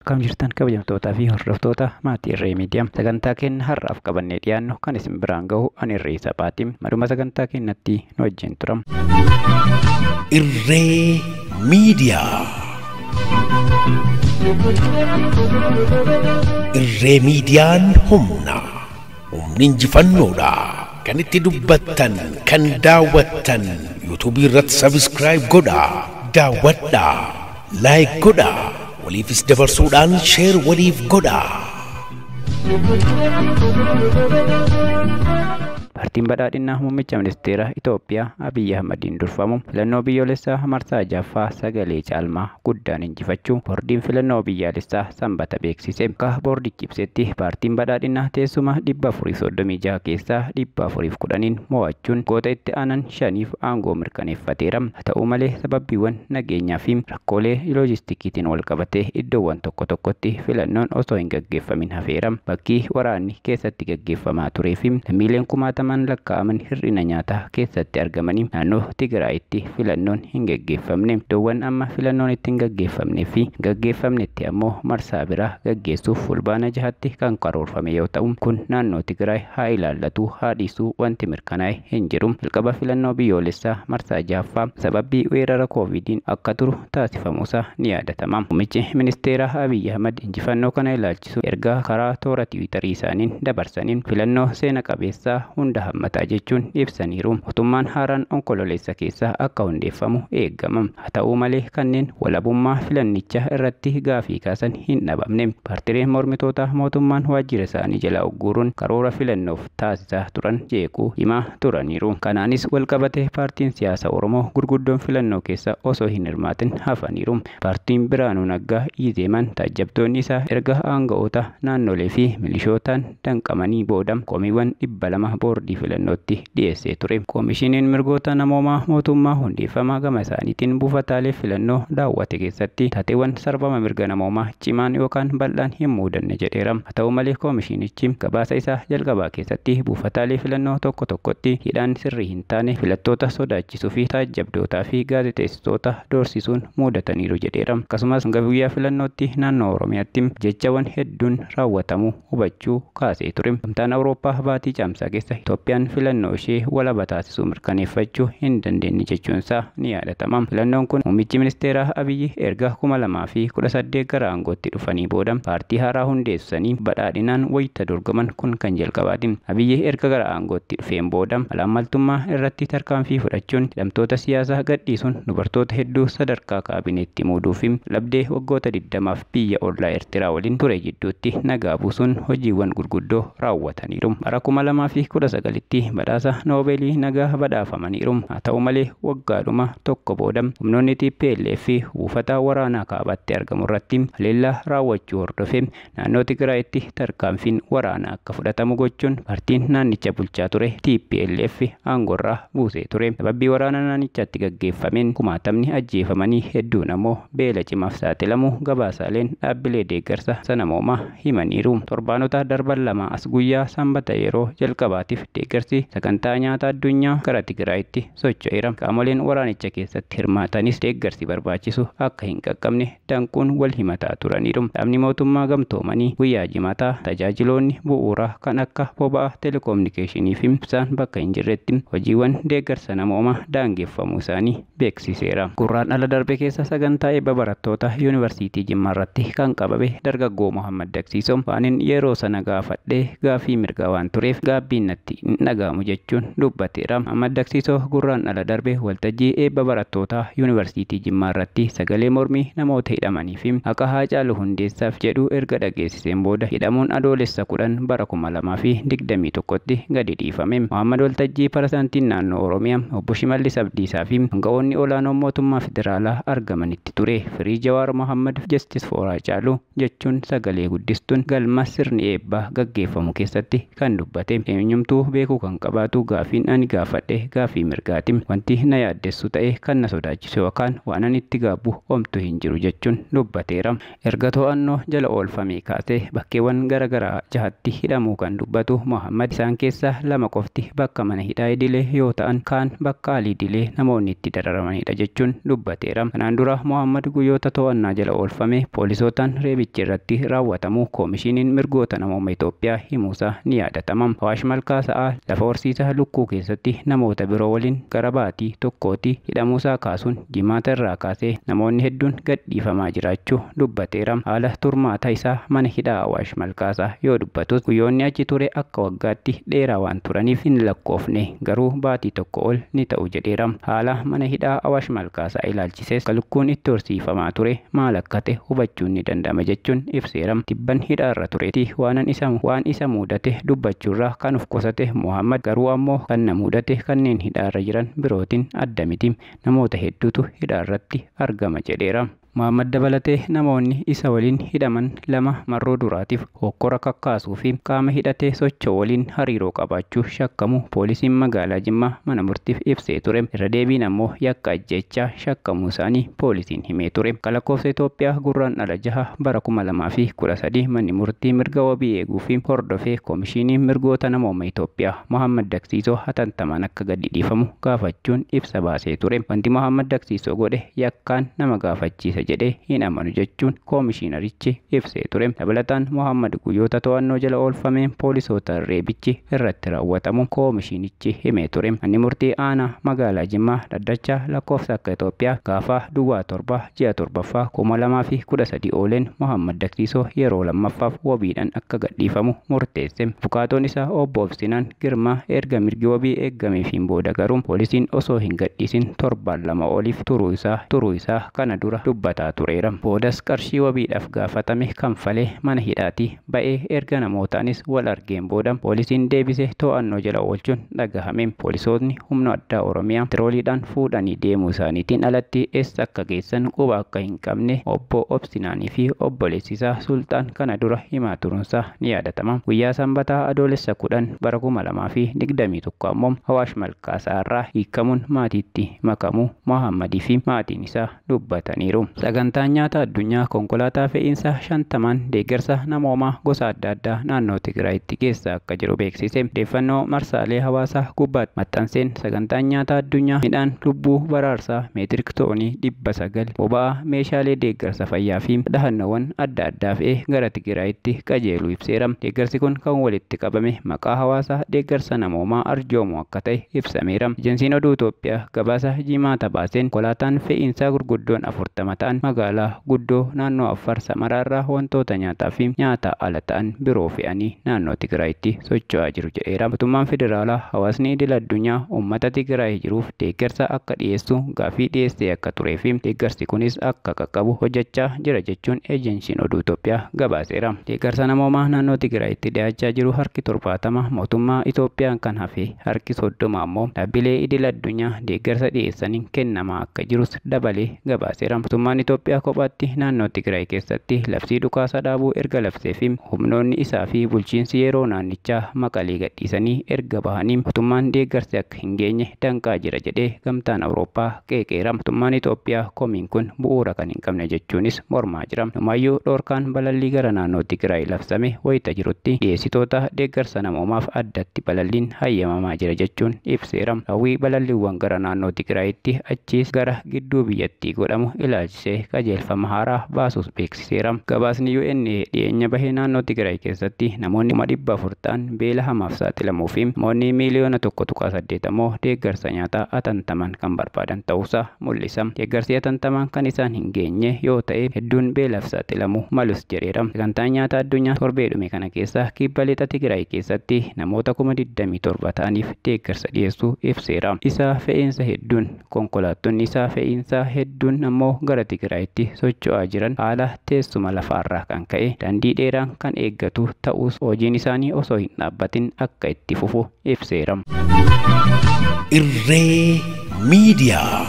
Akkam jirtan kabajamtootaa fi hordoftoota maatii Irree Miidiyaa. Sagantaa keenya har'aaf qabannee dhiyaannu kan isin biraan gahu ani Irree Saphaati. Maduma sagantaa keenyatti nu wajjin turam. Irree Miidiyaa. Irree Miidiyaan humna. Humni injifannoodha. Kan itti dubbattan, kan daawwattan, yuutuubii irratti sabiskiraayib godhaa, daawwadhaa, laayik godhaa, waliifis dabarsuudhaan sheer waliif godhaa. Paartiin badhaadhinaa muummicha ministeera Itoophiyaa Abiyyi Ahmadiin durfamu filannoo biyyoolessaa marsaa jaffaa sagalee caalmaa guddaan injifachuu boordiin filannoo biyyaalessaa sanbata beeksise. Akka boordichi ibsetti paartiin badhaadhinaa teessuma 436 keessaa 410 mo'achuun goota itti aanan shaniif aangoo mirkaneeffateera. Haa ta'u malee sababbiiwwan nageenyaa fi rakkoolee loojistikiitiin wal qabatee iddoowwan tokko tokkotti filannoon osoo hin gaggeeffamin hafeera. Bakki waraanni keessatti gaggeeffamaa turee fi lammiileen kumaataman lakkaa'aman hir'ina nyaataa keessatti argamanii naannoo Tigraayitti filannoon hin gaggeeffamne. Iddoowwan amma filannoon itti hin gaggeeffamnee fi gaggeeffamnetti ammoo marsaa biraa gaggeessuuf fulbaana jahatti kan karoorfame yoo ta'u kun naannoo Tigraay haa ilaallatu haa dhiisuu wanti mirkanaa'e hin jiru. Jalqaba filannoo biyyoolessaa marsaa jahaffaa sababii weerara koovidiin akka turu taasifamuusaa ni yaadatama. Muummichi ministeera Abiyyi Ahmad injifannoo kana ilaalchisu ergaa karaa toora tiwiitarii isaaniin dabarsaniin filannoo seena qabeessaa hunda hammataa jechuun ibsaniiru. Mootummaan haaraan onkololeessa keessa akka hundeeffamu eegama. Haa ta'u malee kanneen walabummaa filannichaa irratti gaafii kaasan hin dhabamne. Paartileen mormitoota mootummaan waajjira isaanii jalaa ugguuruun karoora filannoof taasisaa turan jeequu himaa turaniiru. Kanaanis walqabate paartiin siyaasa Oromoo gurguddoon filannoo keessa osoo hin hirmaatin hafaniiru. Paartiin Biraanuu Naggaa Izeeman taajjabtoonni isaa erga aanga'oota naannolee fi milishootaan danqamanii booda komiiwwan 200 boordii filannootti dhiyeessee ture. Koomishiniin mirgoota namoomaa mootummaa hundeeffamaa gama isaaniitiin buufataalee filannoo daawwate keessatti taateewwan sarbama mirga namoomaa cimaan yookaan bal'aan hin muudanne jedheera. Haa ta'u malee koomishinichi gabaasa isaa jalqabaa keessatti buufataalee filannoo tokko tokkotti hidhaan sirrii hin taane filattoota sodaachisuu fi taajjabdootaa fi gaazexeessitoota doorsisuun muudataniiru jedheera. Akkasumas hanga guyyaa filannootti naannoo Oromiyaatti jechawwan hedduun raawwatamuu hubachuu kaasee ture. Gamtaan Awurooppaa baatii caamsaa keessa Itoophiyaan filannoo ishee walaba taasisuu mirkaneeffachuu hin dandeenye jechuunsaa ni yaadatama. Filannoon kun muummichi ministeera Abiyyi erga 2018 gara aangootti dhufanii booda paartii haaraa hundeessanii badhaadhinaan wayita dorgoman kun kan jalqabaati. Abiyyi erga gara aangootti dhufeen booda malaammaltummaa irratti tarkaanfii fudhachuun hidhamtoota siyaasaa gadhiisuun dubartoota hedduu sadarkaa kaabineetti muuduu fi labdee waggoota 20f biyya ollaa Eertiraa waliin ture jidduutti nagaa buusuun hojiiwwan gurguddoo raawwataniiru. Bara 2019tti badhaasa Noobeelii nagaa badhaafamaniiru. Haa ta'u malee waggaadhuma tokko booda humnoonni TPLF fi buufata waraanaa kaabaatti argamu irratti haleellaa raawwachuu hordofee naannoo Tigraayitti tarkaanfiin waraanaa akka fudhatamu gochuun paartiin naannicha bulchaa ture TPLF aangoorraa buusee ture. Sababii waraana naannichaatti gaggeeffameen kumaatamni ajjeefamanii hedduun ammoo beela cimaaf saaxilamu gabaasaaleen dhaabbilee deeggarsa sanamoomaa himaniiru. Torbaanota darban lama as guyyaa sanbata yeroo jalqabaatiif deeggarsi sagantaa nyaata addunyaa gara Tigraayitti socho'eera. Qaamoleen waraanicha keessatti hirmaatanis deeggarsi barbaachisu akka hin qaqqabne danquun wal himataa turaniiru. Dhaabni mootummaa gamtoomanii guyyaa jimaataa tajaajiloonni bu'uuraa kan akka boba'aa telekominikeeshinii fi ibsaan bakka hin jirretti hojiiwwan deeggarsa namoomaa daangeffamuu isaanii beeksiseera. Gurraan ala darbe keessa sagantaa eebba barattoota yuunivarsiitii Jimmaa irratti kan qabame dargaggoo Muhammad Daksiisoo waanin yeroo sana gaafadhee gaafii mirgaa waan tureef gaabbiin natti hin dhaga'amu jechuun dubbateera. Muhammad Daksiisoo gurraan ala darbe waltajjii eebba barattootaa yuunivarsiitii Jimmaa irratti sagalee mormii namoota hidhamanii fi haqa Haacaaluu Hundeessaaf jedhu erga dhageessiseen booda hidhamuun adoolessa 10 bara 2021tti gadi dhiifame. Muhammad waltajjii pirezidaantiin naannoo Oromiyaa obbo Shimallis Abdiisaa fi aangawoonni olaanoon mootummaa federaalaa argamanitti ture. Firii Jawaar Mohammad Justice for Haacaaluu jechuun sagalee guddistuun galma sirni eebbaa gaggeeffamu keessatti kan dubbate. Eenyumtuu beekuu kan qabaatu gaafiin ani gaafadhe gaafii mirgaati. Wanti na yaaddessu ta'e kan na sodaachisu yookaan waan ani itti gaabbu homtu hin jiru jechuun dubbateera. Erga to'annoo jala oolfamee kaasee bakkeewwan garaagaraa jahatti hidhamuu kan dubbatu Mohammad isaan keessaa 2 qofti bakka mana hidhaa idilee yoo ta'an kaan bakka alii idilee namoonni itti dararamanidha jechuun dubbateera. Kanaan dura Mohammad guyyoota to'annaa jala oolfame poolisootaan reebichi irratti raawwatamu koomishiniin mirgoota namooma Itoophiyaa himuusaa ni yaadatama. Awaash Malkaasaa lafa horsiisa lukkuu keessatti namoota biroo waliin gara baatii tokkooti hidhamuusaa kaasuun jimaata irraa kaasee namoonni hedduun gadhiifamaa jiraachuu dubbateera. Haala turmaata isaa mana hidhaa Awaash Malkaasaa yoo dubbatus guyyoonni achi ture akka waggaatti dheeraa waan turaniif hin lakkoofne garuu baatii tokko ol ni ta'u jedheera. Haala mana hidhaa Awaash Malkaasaa ilaalchisees lukkuun itti horsiifamaa ture maal akka ta'e hubachuun ni danda'ama jechuun ibseera. Tibban hidhaarra tureeti waan isa mudate dubbachuurraa kan of qusate Mohammad garuu ammoo kan na mudate kanneen hidhaarra jiran birootiin adda miti, namoota hedduutu hidhaarratti argama jedheera. Mohammad dabalatee namoonni isa waliin hidhaman 2 marroo duraatiif hokkora kakkaasuu fi qaama hidhatee socho'u waliin hariiroo qabaachuu shakkamu poolisiin magaalaa Jimmaa mana murtiif ibsee ture. Irra deebiin ammoo yakka ajjechaa shakkamuu isaanii poolisiin himee ture. Lakkoofsa Itoophiyaa gurraan dhala 6 bara 2013 manni murtii mirga wabii eeguu fi hordofee koomishinii mirgoota namooma Itoophiyaa Mohammad Daksiisoo hatantamaan akka gadi dhiifamu gaafachuun ibsa baasee ture. Wanti Mohammad Daksiisoo godhe yakkaan nama gaafachiisa jedhee hin amanu jechuun koomishinarichi ibsee ture. Dabalataan Mohammad guyyoota to'annoo jala oolfameen poolisoota reebichi irratti raawwatamu koomishinichi himee ture. Manni murtii aanaa magaalaa Jimmaa dhaddacha lakkoofsa akka Itoophiyaa gaafa duwwaa 7 ji'a 7 2013 ooleen Mohammad Daksiisoo yeroo lammaffaaf wabiidhaan akka gadhiifamu murteesse. Bukaatoon isaa obbo Obsinaan Girmaa erga mirgi wabii eeggameefiin booda garuu poolisiin osoo hin gadhiisin torbaan 2 oliif turuu isaa kana dura dubbataa tureera. Boodas qarshii wabiidhaaf gaafatame kanfalee mana hidhaatii ba'ee erga namootaanis wal argeen booda poolisiin deebisee to'annoo jala oolchuun dhagahame. Poolisoonni humna addaa Oromiyaa tirooliidhaan fuudhanii deemuu isaaniitiin alatti eessa akka geessan quba akka hin qabne obbo Obsinaanii fi obboleessi isaa Sultaan kana dura himaa turuunsaa ni yaadatama. Guyyaa Sanbataa Adoolessa 10 bara 2021 ammoo Awaash Malkaasaa irraa hiikamuun maatiitti makamuu Mohammadii fi maatiin isaa dubbataniiru. Sagantaan nyaata addunyaa konkolaataa fe'iinsa 50 deeggarsa namoomaa gosa adda addaa naannoo Tigraayitti geessaa akka jiru beeksise. Odeeffannoo marsaalee hawaasaa gubbaatti maxxanseen sagantaan nyaata addunyaa midhaan lubbuu baraarsaa meetirik toonii 900 boba'aa meeshaalee deeggarsa fayyaa fi dhahannoowwan adda addaa fe'ee gara Tigraayitti qajeeluu ibseera. Deeggarsi kun kan walitti qabame maqaa hawaasaa deeggarsa namoomaa arjoomu akka ta'e ibsameera. Ejensiin oduu Itoophiyaa gabaasa jimaata baaseen konkolaataan fe'iinsaa gurguddoon 40 ta'an magaalaa guddoo naannoo Affaar Samaraarraa wantoota nyaataa fi nyaata ala ta'an biroo fe'anii naannoo Tigraayitti socho'aa jiru jedheera. Mootummaan federaalaa hawaasni idil addunyaa uummata Tigraay jiruuf deeggarsa akka dhiyeessu gaaffii dhiyeessee akka turee fi deeggarsi kunis akka qaqqabu hojjechaa jira jechuun ejensiin oduu Itoophiyaa gabaaseera. Deeggarsa namoomaa naannoo Tigraayitti dhiyaachaa jiru harki 70 mootummaa Itoophiyaan kan hafe harki 30 ammoo dhaabbilee idil addunyaa deeggarsa dhiyeessaniin kennamaa akka jirus dabalee gabaaseera. Mootummaan Itoophiyaa kophaatti naannoo Tigraay keessatti labsii dhukaasa dhaabuu erga labsee fi humnoonni isaa fi bulchiinsi yeroo naannichaa Maqalee gadhiisanii erga bahanii mootummaan deeggarsi akka hin geenye danqaa jira jedhee gamtaan Awurooppaa qeeqeera. Mootummaan Itoophiyaa komiin kun bu'uura kan hin qabne jechuunis mormaa jira. Numaayyuu dhoorkaan balallii gara naannoo Tigraay labsame wayita jirutti dhiyeessitoota deeggarsa namoomaaf addatti balalliin hayyamamaa jira jechuun ibseera. Hawwii balalliiwwan gara naannoo Tigraayitti achiis gara gidduu biyyattii godhamu ilaalchisee qajeelfama haaraa baasuus beeksiseera. Gabaasni UN dhiyeenya bahee naannoo Tigraay keessatti namoonni 400,000 ta'an beela hamaaf saaxilamuu fi namoonni miiliyoona 1.8 ammoo deeggarsa nyaataa atantaman kan barbaadan ta'uusaa mul'isa. Deeggarsi atantaman kan isaan hin geenye yoo ta'e hedduun beelaaf saaxilamuu malus jedheera. Sagantaan nyaata addunyaa torbee dhume kana keessa kibba lixa Tigraay keessatti namoota 27,000 ta'aniif deeggarsa dhiyeessuu ibseera. Isaa fe'iinsa hedduun konkolaattonni isaa fe'iinsa hedduun ammoo gara Tigraayitti socho'aa jiran haala teessuma lafaarraa kan ka'e daandii dheeraan kan eeggatu ta'us hojiin isaanii osoo hin dhaabbatin akka itti fufu ibseera. Irree Miidiyaa.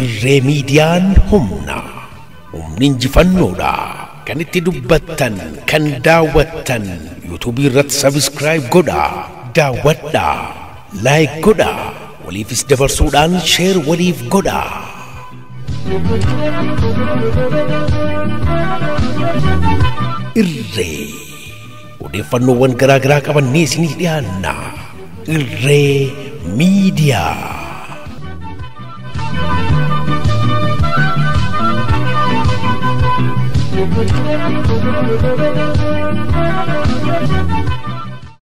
Irree Miidiyaan humna. Humni injifannoodha. Kan itti dubbattan, kan daawwattan, yuutuubii irratti sabiskiraayib godhaa, daawwadhaa, laayik godhaa, waliifis dabarsuudhaan sheer waliif godhaa. Irree odeeffannoowwan garaa garaa qabannee isinii dhiyaanna. Irree miidiyaa.